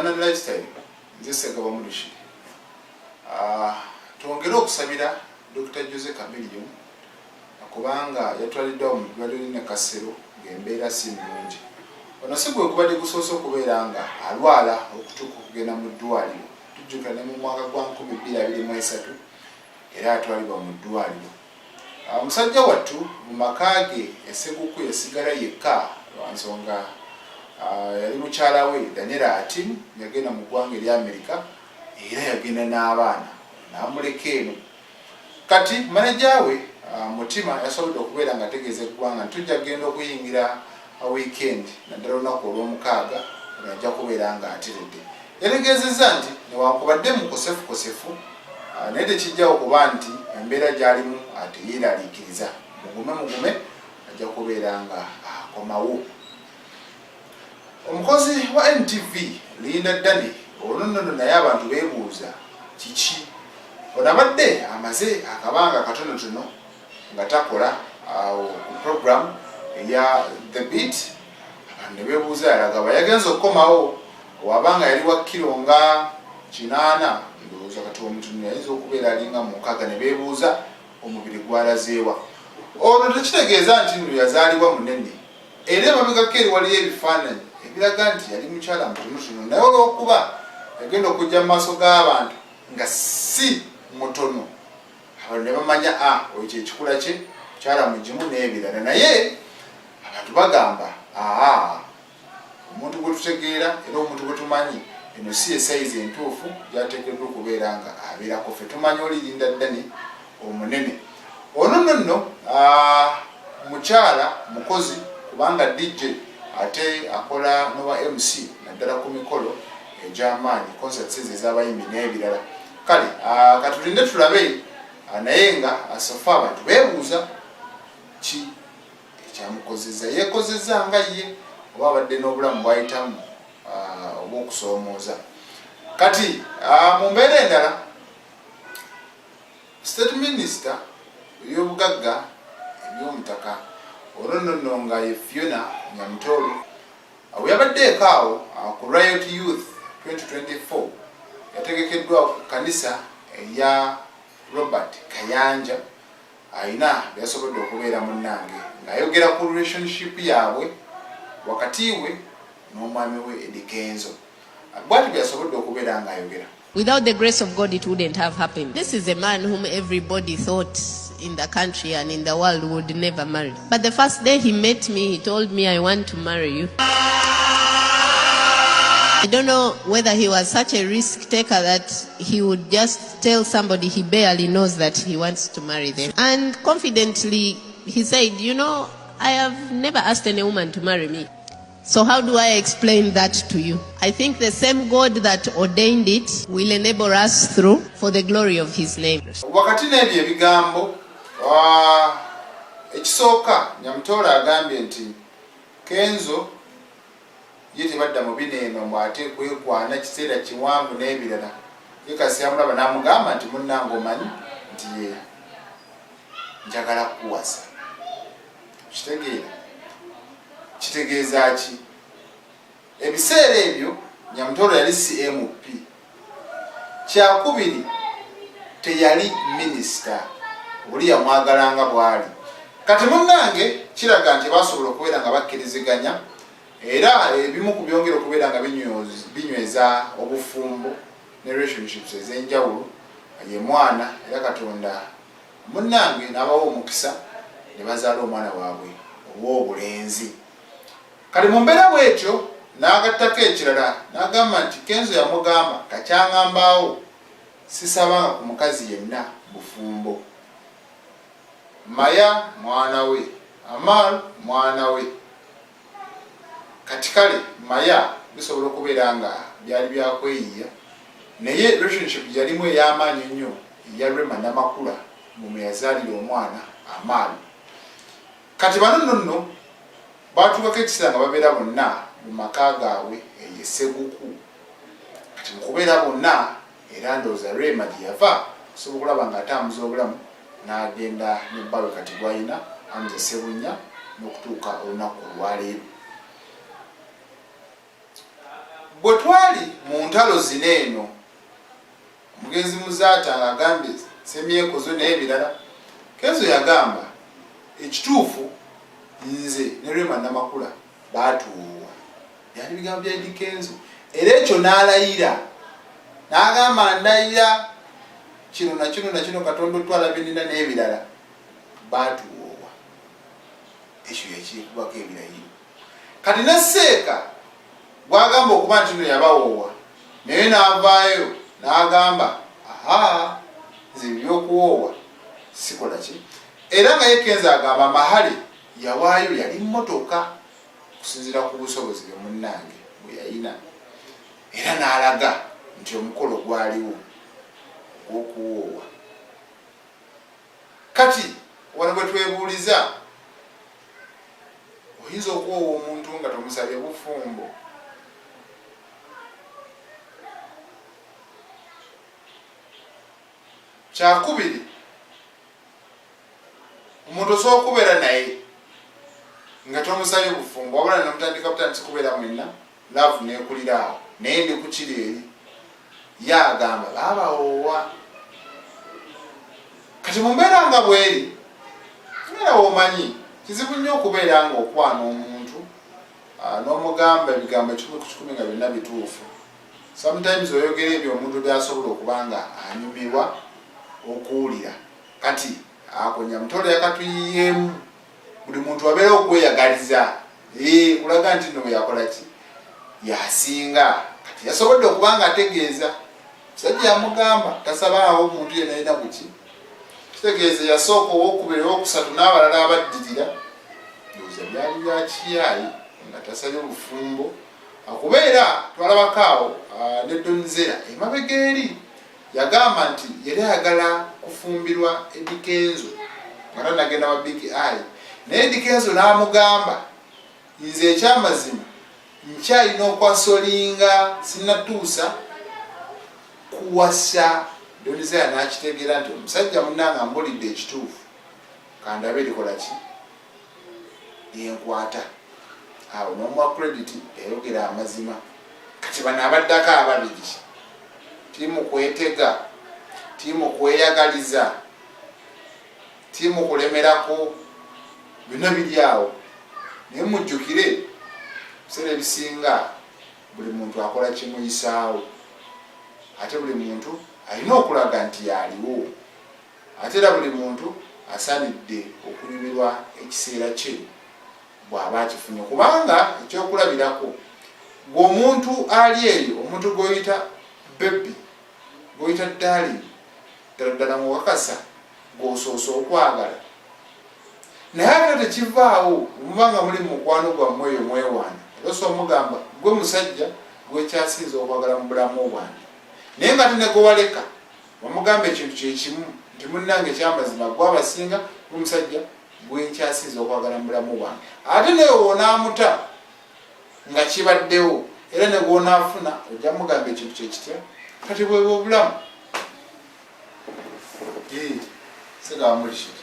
Ugandan Lifestyle, nze Ssegawa Murishid. Twongere okusabira Dr. Jose Chameleone kubanga yatwaliddwa mu ddwaliro ly'e Nakasero ng'embeera si nnungi. Ono si gwe gubadde gusoose okubeera nga alwala okutuuka okugenda mu ddwaliro. Tujjukira ne mu mwaka gwa 2023 era atwalibwa mu ddwaliro. Musajja wattu mu maka ge e Seguku yasigala yekka lwa nsonga yali mukyala we Daniella Atim yagenda mu ggwanga erya Amerika era yagenda n'abaana n'amuleka eno. Kati maneja we Mutima yasobodde okubeera ng'ategeeza eggwanga nti tujja kugenda okuyingira wiikendi naddala olunaku Olwomukaaga ono ajja kubeera ng'ateredde. Yategeezezza nti newankubadde mukosefukosefu naye tekijjawo kuba nti embeera gy'alimu teyeeraliikiriza. Mugume mugume ajja kubeera nga akomawo. Omukozi wa NTV Linda Danny ono nno naye abantu beebuuza kiki ono abadde amaze akabanga katonotono nga takola awo ku program eya The Beat, abantu ne beebuuza yalagaba yagenze okukomawo wabanga yali wa kiro nga 80, ndowooza kati omutunuulira ayinza okubeera alinga mu 60, ne beebuuza omubiri gwalazeewa. Ono tekitegeeza nti nno yazaalibwa munene, era emabegako eri waliyo ebifaananyi ebiraga nti yali mukyala mutonotono, naye olw'okuba yagenda okujja mu maaso g'abantu nga si mutono, abantu ne bamanya a oyo kyekikula kye, mukyala mugimu n'ebirala. Naye abantu bagamba aa omuntu gwe tutegeera era omuntu gwe tumanyi, eno si ye sayizi entuufu gyateekeddwa okubeera nga abeerako. Ffe tumanyi oli Linda Danny omunene. Ono nno nno mukyala mukozi kubanga DJ ate akola n'obwa MC naddala ku mikolo egy'amaanyi, concerts ezo ez'abayimbi n'ebirala. Kale katulinde tulabe, naye nga so far abantu beebuuza ki ekyamukozeza, yeekozeza nga ye oba abadde n'obulamu bwayitamu obw'okusoomooza. Kati mu mbeera endala, State Minister ebyobugagga ebyomutaka olwo nno nno nga ye Fiona Nyamutoro bwe yabaddeeko awo ku Riot Youth 2024 yategekeddwa ku kkanisa eya Robert Kayanja, alina byasobodde okubeera munnange ng'ayogera ku relationship yaabwe wakati we n'omwami we Eddy Kenzo. Bw'ati byasobodde okubeera ng'ayogera. Without the grace of God, it wouldn't have happened. This is a man whom everybody thought in the country and in the world would never marry. But the first day he met me, he told me, "I want to marry you." I don't know whether he was such a risk taker that he would just tell somebody he barely knows that he wants to marry them. And confidently, he said, "I have never asked any woman to marry me. So how do I explain that to you?" I think the same God that ordained it will enable us through for the glory of his name. Wakati n'ebyo ebigambo, ekisooka Nyamutoro agambye nti Kenzo ye tebadda mu bino eno mbu ate kwekwana kiseera kiwanvu n'ebirala. Ye kasi yamulaba n'amugamba nti munnange, omanyi nti ye njagala kukuwasa. Kitegeera kitegeeza ki? Ebiseera ebyo Nyamutoro yali si MP, kyakubiri teyali minisita, oli yamwagalanga bwali. Kati munnange kiraga nti basobola okubeera nga bakkiriziganya, era ebimu ku byongera okubeera nga binyweza obufumbo ne relationships ez'enjawulo ye mwana, era Katonda munnange n'abawa omukisa ne bazaala omwana waabwe ow'obulenzi. Kati mu mbeera bwetyo n'agattako ekirala n'agamba nti Kenzo yamugamba kakyangambaawo sisabanga ku mukazi yenna bufumbo. Maya mwana we, Amal mwana we. Kati kale Maya bisobola okubeera nga byali byakweyiya, naye relationship gyeyalimu ey'amaanyi ennyo eya Rema Namakula mwe yazaalira omwana Amal. Kati bano nno nno baatuukako ekiseera nga babeera bonna mu maka gaabwe eyo e Seguku. Kati mu kubeera bonna era ndowooza Rema gye yava osobola okulaba ng'atambuza obulamu n'agenda ne bbaawe kati gw'alina Hamza Ssebunya n'okutuuka olunaku olwaleero. Bwe twali mu ntalo zino eno, omugenzi Muzaata ng'agambye Ssemyekozo n'ebirala, Kenzo yagamba, Ekituufu nze ne Rema Namakula baatuwoowa. Byali bigambo bya Eddy Kenzo era ekyo n'alayira n'agamba ndayira kino na kino na kino Katonda otwala bye nnina n'ebirala baatuwoowa. Ekyo yakyekubako ebirayiro. Kati ne Seeka gwagamba okuba nti no yabawoowa naye n'avaayo n'agamba aha nze ebyokuwoowa sikola ki era nga ye Kenzo agamba Mahale yawaayo yali mmotoka okusinziira ku busobozi bwe munnange bwe yalina era n'alaga nti omukolo gwaliwo ogw'okuwoowa. Kati wano bwe twebuuliza Oyinza okuwoowa omuntu nga tomusabye bufumbo? Kyakubiri, omuntu osobola okubeera naye nga tomusabye bufumbo wabula nemutandika butandisi kubeera mwenna love nekulira awo naye ndi kukiri eri ye agamba baabawoowa kati mu mbeera nga bweri era womanyi kizibu nnyo okubeera nga okwana omuntu ah, n'omugamba ebigambo ekikumi ku kikumi nga byonna bituufu sometimes oyogera ebyo omuntu byasobola okuba nga anyumirwa okuwulira kati ako nyamutolo yakatuyiyeemu buli muntu abeera okweyagaliza eh, kulaga nti no yakola ki yasinga kati yasobodde okuba nga ategeeza musajja yamugamba tasabaawo omuntu yena yina kuki kitegeeza yasooka owokubiri owokusatu n'abalala abaddirira ndowooza byali byakiyayi nga tasabye bufumbo akubeera twalabako awo ah, ne donzera emabega eri Yagamba nti yali ayagala kufumbirwa Eddy Kenzo nga tanagenda wa Big Eye naye Eddy Kenzo n'amugamba nze ekyamazima nkyalina okwasolinga sinatuusa kuwasa. Don Zella n'akitegeera nti omusajja munnange ambulidde ekituufu kandabe erikola ki lyenkwata awo nomuwa credit yayogera amazima kati bano abaddako ababiri tiimu kwetega tiimu kweyagaliza tiimu kulemerako byonna biri awo naye mujjukire biseera ebisinga buli muntu akola kimuyisaawo ate buli muntu alina okulaga nti yaliwo Ate era buli muntu asaanidde okunyumirwa ekiseera kye bw'aba akifunye kubanga ekyokulabirako gwe omuntu ali eyo omuntu gw'oyita bebbi gw'oyita darling ddala ddala ng'okakasa gw'osoose okwagala naye ate tekivaawo muba nga muli mu mukwano gwammwe eyo mwewaana era osobola omugamba gwe musajja gwekyasinze okwagala mu bulamu bwange naye nga ate ne gwe waleka Wamugamba ekintu kyekimu nti munnange ekyamazima gwe abasinga gwe musajja gwenkyasinze okwagala mu bulamu bwange ate naye wonaamuta nga kibaddewo era ne gwonaafuna ojja mugamba ekintu kyekitya kati bwebwe obulamu segaba mulishiki.